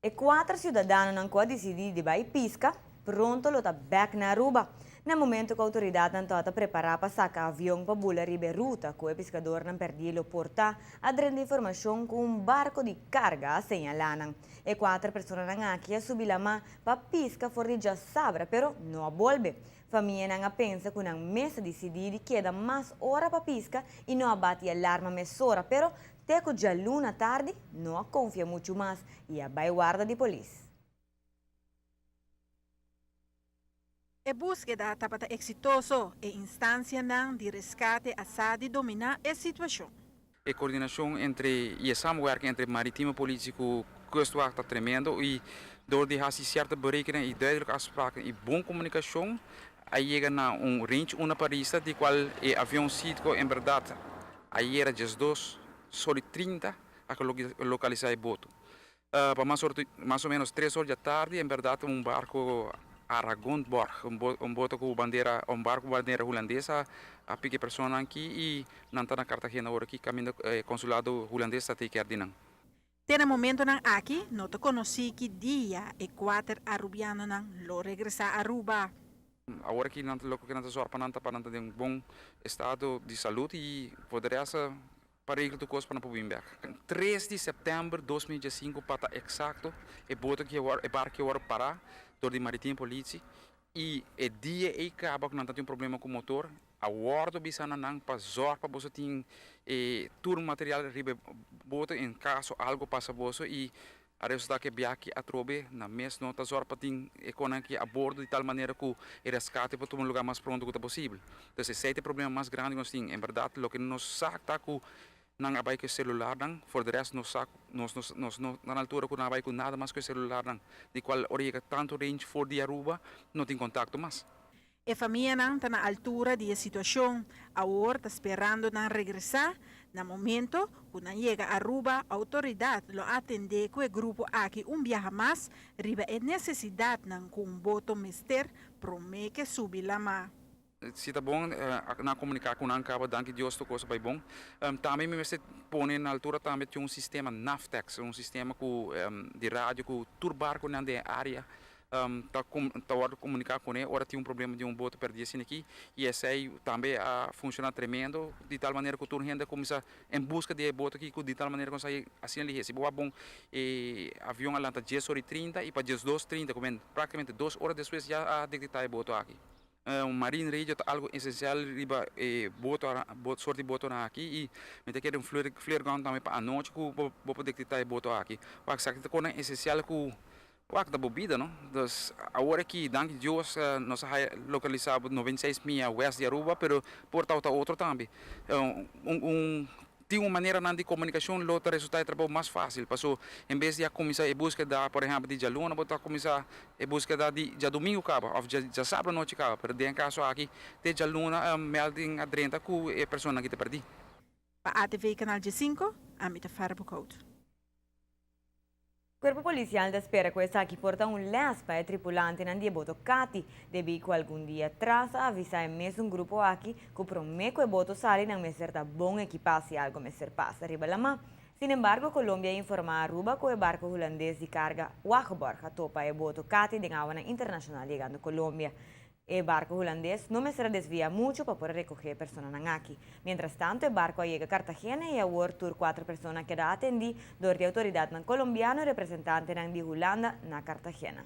E kuater siudadanonan ku a disidí di bai piska, pronto lo ta bèk na Aruba. Na momento ku outoridatnan tabata prepará pa saka avion pa bula riba e ruta ku e piskadornan pèrdí lo por ta, a drenta informashon ku un barko di karga a señalá nan. E kuater personanan aki a subi lamá pa piska for di djasabra pero no a bolbe. Famianan a pensa ku nan mes a disidí di keda mas ora pa piska i no a bati alarma mesora pero Te ku djaluna tardi no a konfia muchu mas i a bai warda di polis. E búskeda tabata eksitoso, e instansianan di reskate a sa di dominá e situashon. E koordinashon entre i e samenwerking entre Maritieme Politie ku Kustwacht ta tremendo i dor di hasi sierto berekening i duidelijk afspraken i bon komunikashon a yega na un range una parista di kual e avion Citgo en bèrdat Ayera 12 sor di 30 a localisa e boto. Pa mas mas o menos 3 or dja tardi en berdad un barco Aragonborg, un boto cu bandera, un barco cu bandera hulandes a piki e personanan aki y nan ta na Cartagena awor aki caminda e consulado hulandes ta take care di nan. Te na momentonan aki no ta conoci ki dia e kuater Arubianonan lo regresa Aruba. Awor aki nan ta loke nan ta zorg pa nan ta pa nan ta den un bon estado di salud y poder hasta pa regla tur cos pa nan por bin bek. 3 di september 2015 pa ta exacto e boto ki a wor e barco ki a wor para door di Maritime Politie y e dia ey caba cu nan ta tin un problema cu motor a wordo bisa na nan pa zorg pa boso tin e tur material riba e boto en caso algo pasa boso y A resultá ku e biaha atrobe nan mes no ta zòrg pa tin e konan aki a bordo di tal manera ku e reskate por tuma lugá mas pronto ku ta posibel. Entonces esei ta e problema mas grandi ku nos tin. En bèrdat loke nos sa ta ku nan a bai ku e selularnan, for de rèst nos sa ku nos nos no ta na altura ku nan a bai ku nada mas ku e selularnan, di kual ora yega tantu range for di Aruba no tin kontakto mas. E famianan ta na altura di e situacion, awor ta sperando nan regresa. Na momento cu nan yega Aruba, autoridad lo atende cu e grupo aki un biaha mas riba e necesidadnan cu un boto mester prome ke subi lama. Si ta bon nan comunica cu nan caba, danki Dios tur cos a bay bon. Tambe mi mester pone na altura tambe tin un sistema Navtex, un sistema cu di radio cu tur barconan den e area ta ta wòrdu komuniká kuné ora tin un problema di un boto pèrdí asina aki i esei tambe a funshoná tremendo di tal manera ku tur hende a kuminsá en buska di e boto aki ku di tal manera ku nos a asina lihé. Si bo wak bon e avion a lanta 10 ora i 30 i pa 12:30 ku men praktikamente 2 ora despues ya a detektá e boto aki. Un marine radio ta algu esensial riba e boto sort di botonan aki i mi ta kere un flare gun tambe pa anochi ku bo por detektá e boto aki. Wak esaki ta kosnan esensial ku Wak ta bo bida no. Dus awor aki danki Dios nos a haya localisa 96 mia west di Aruba pero por tabata otro tambe. Un tin un maneranan di comunicacion lo ta resulta e trabou mas facil paso en bes di a cuminsa e buskeda por ehempel di djaluna bo ta cuminsa e buskeda di djadomingo caba of djasabra nochi caba pero den e caso aki te djaluna melding a drenta cu e personanan ki ta perdi. Pa ATV Canal 15, ami ta Farah Boekhout. Cuerpo Policial ta spera cu esaki por ta un les pa e tripulantenan di e boto Cati, debí cu algun dia tras a avisa e mesun grupo aki cu prome cu e boto sali nan mester ta bon ekipa si algo mester pasa riba lama. Sin embargo, Colombia a informa Aruba cu e barco Hulandes di carga Wageborg a topa e boto Cati den awanan internacional yegando Colombia. E barco Hulandes no mester a desvia mucho pa por a recoge e personanan aki. Mientras tanto e barco a yega Cartagena y awor tur cuatro persona a keda atendi door di autoridadnan Colombiano y representantenan di Hulanda na Cartagena.